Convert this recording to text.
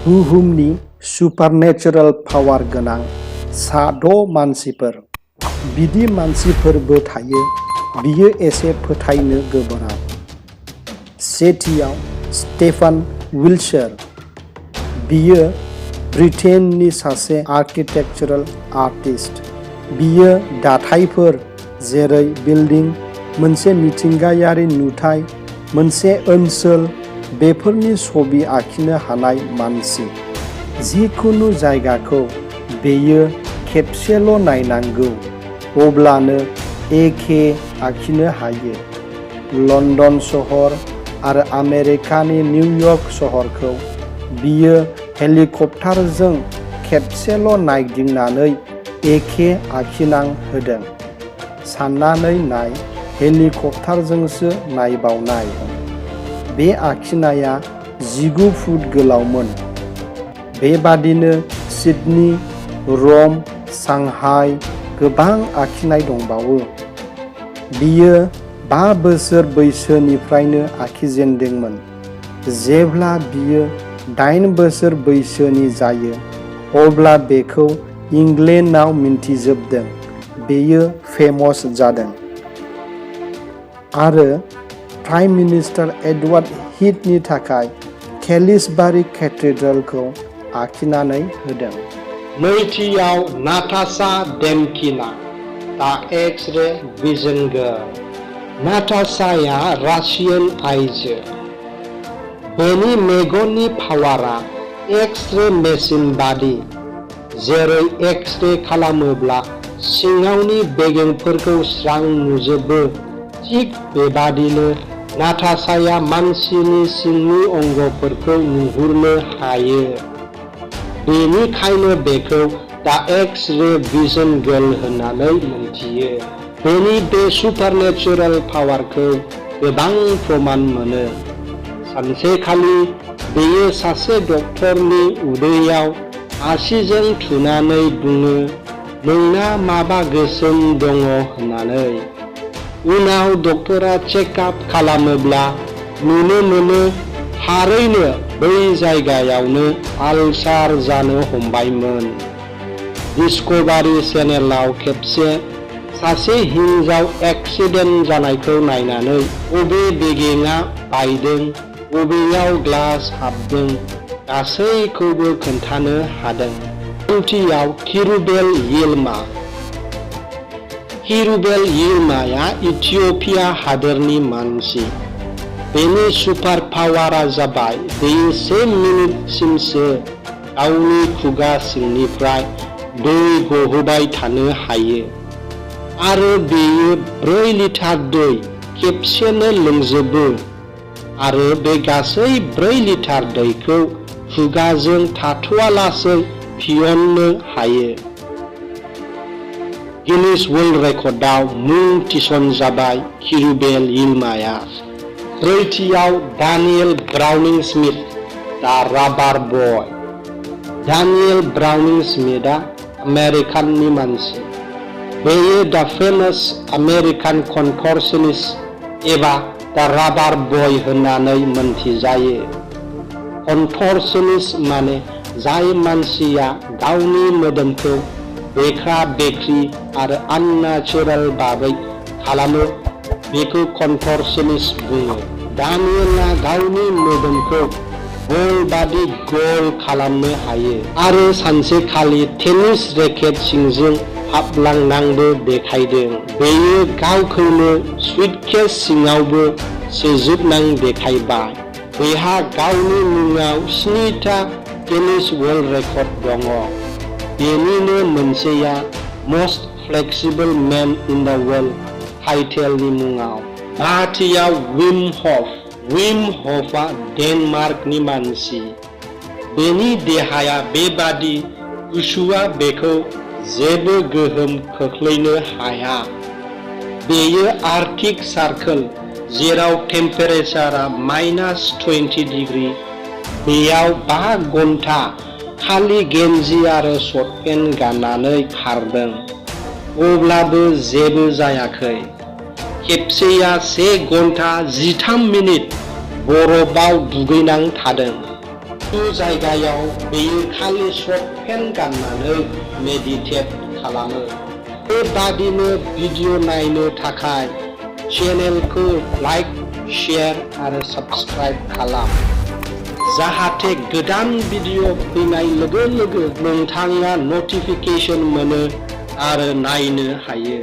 बुहुमनि सुपारनेचुरेल पावार गोनां सा 6 मानसिफोर। बिदि मानसिफोरबो थायो, बियो एसे फोथायनो गोब्राब। सेथियाव स्टेफान विल्सार। बियो ब्रिटेननि सासे आर्किटेक्चारेल आर्टिस्ट। बियो दाथायफोर जेरै बिल्डिं, मोनसे मिथिंगायारि नुथाय, मोनसे ओनसोल बेफोरनि छबि आखिनो हानाय मानसि। जिखुनु जायगाखौ बेयो खेबसेल' नायनांगौ, अब्लानो एखे आखिनो हायो। लन्दन सहर आरो आमेरिकानि निउयर्क सहरखौ बियो हेलिकप्टारजों खेबसेल' नायदिंनानै एखे आखिनां होदों। साननानै नाय, हेलिकप्टारजोंसो नायबावनाय। बे आखिनाया 19 फुट गोलावमोन। बेबादिनो सिडनी, रम, सांहाइ गोबां आखिनाय दंबावो। बियो 5 बोसोर बैसोनिफ्रायनो आखिजेनदोंमोन। जेब्ला बियो 8 बोसोर बैसोनि जायो, अब्ला बेखौ इंलेन्डआव मिन्थिजोबदों। बेयो फेमस जादों। आरो प्राइम मिनिस्टार एडवार्ड हिथनि थाखाय केलिसबारि केथेड्रेलखौ आखिनानै होदों। नैथियाव नाताशा डेमकिना, दा एक्स-रे विजन गार्ल। नाताशाया रासियान आइजो। बेनि मेगननि पावारा एक्स-रे मेसिन बादि, जेरै एक्स-रे खालामोब्ला सिङावनि बेगेंफोरखौ स्रां नुजोबो, थिग बेबादिनो नाताशाया मानसिनि सिंनि अंगफोरखौ नुहुरनो हायो। बेनिखायनो बेखौ दा एक्स-रे विजन गार्ल होननानै मिन्थियो। बेनि बे सुपारनेचुरेल पावारखौ गोबां प्रमान मोनो। सानसेखालि बेयो सासे डक्टरनि उदैयाव आसिजों थुनानै बुङो, "नोंना माबा गोसोम दङ" होननानै। उनाव डक्टरा चेकआप खालामोब्ला नुनो मोनो थारैनो बै जायगायावनो आलसार जानो हमबायमोन। डिस्कभारि चेनेलाव खेबसे सासे हिनजाव एक्सिडेन्ट जानायखौ नायनानै बबे बेगेंआ बायदों, बबेयाव ग्लास हाबदों, गासैखौबो खोन्थानो हादों। थामथियाव किरुबेल यिल्मा। किरुबेल यिल्माया इथिय'पिया हादोरनि मानसि। बेनि सुपार पावारा जाबाय बेयो 1 मिनिटसिमसो गावनि खुगा सिंनिफ्राय दै गहोबाय थानो हायो। आरो बेयो 4 लिटार दै खेबसेनो लोंजोबो आरो बे गासै 4 लिटार दैखौ खुगाजों थाथ'आलासै फियननो हायो। गिनिस वर्ल्ड रेकर्डआव मुं थिसनजाबाय किरुबेल यिल्माया। ब्रैथियाव डानियेल ब्राउनिं स्मिथ, दा राबार बय। डानियेल ब्राउनिं स्मिथआ आमेरिकाननि मानसि। बेयो दा फेमास आमेरिकान कन्टरसनिस्ट एबा दा राबार बय होननानै मोनथिजायो। कन्टरसनिस्ट माने जाय मानसिया गावनि मोदोमखौ बेख्रा-बेख्रि आरो आननेचुरेल भाबै खालामो, बेखौ कन्टरसनिस्ट बुङो। डानियेलआ गावनि मोदोमखौ बल बादि गल खालामनो हायो आरो सानसेखालि टेनिस रेकेट सिंजों हाबलांनांबो देखायदों। बेयो गावखौनो सुटकेस सिङावबो सोजोबनां देखायबाय। बेहा गावनि मुङाव 7था गिनिस वर्ल्ड रेकर्ड दङ। बेनिनो मोनसेया must flexible main in the world टाइटेलनि मुङाव। बाथियाव विम हफ। विम हफआ डेनमार्कनि मानसि। बेनि देहाया बेबादि गुसुआ बेखौ जेबो गोहोम खोख्लैनो हाया। बेयो आर्कटिक सार्कल, जेराव टेम्पारेचारआ -20 डिग्री, बेयाव 5 घन्टा खालि गेन्जि आरो शर्टपेन्ट गाननानै खारदों। अब्लाबो जेबो जायाखै। खेबसेया 1 घन्टा 13 मिनिट बरफआव दुगैनां थादों। जायगायाव बेयो खालि शर्ट पेन्ट गाननानै मेडिटेट खालामो। बेबादिनो भिडिअ नायनो थाखाय चेनेलखौ लाइक, शेयार आरो साबस्क्राइब खालाम, जाहाथे गोदान भिडिअ फैनाय लोगो लोगो नोंथाङा नटिफिकेसन मोनो आरो नायनो हायो।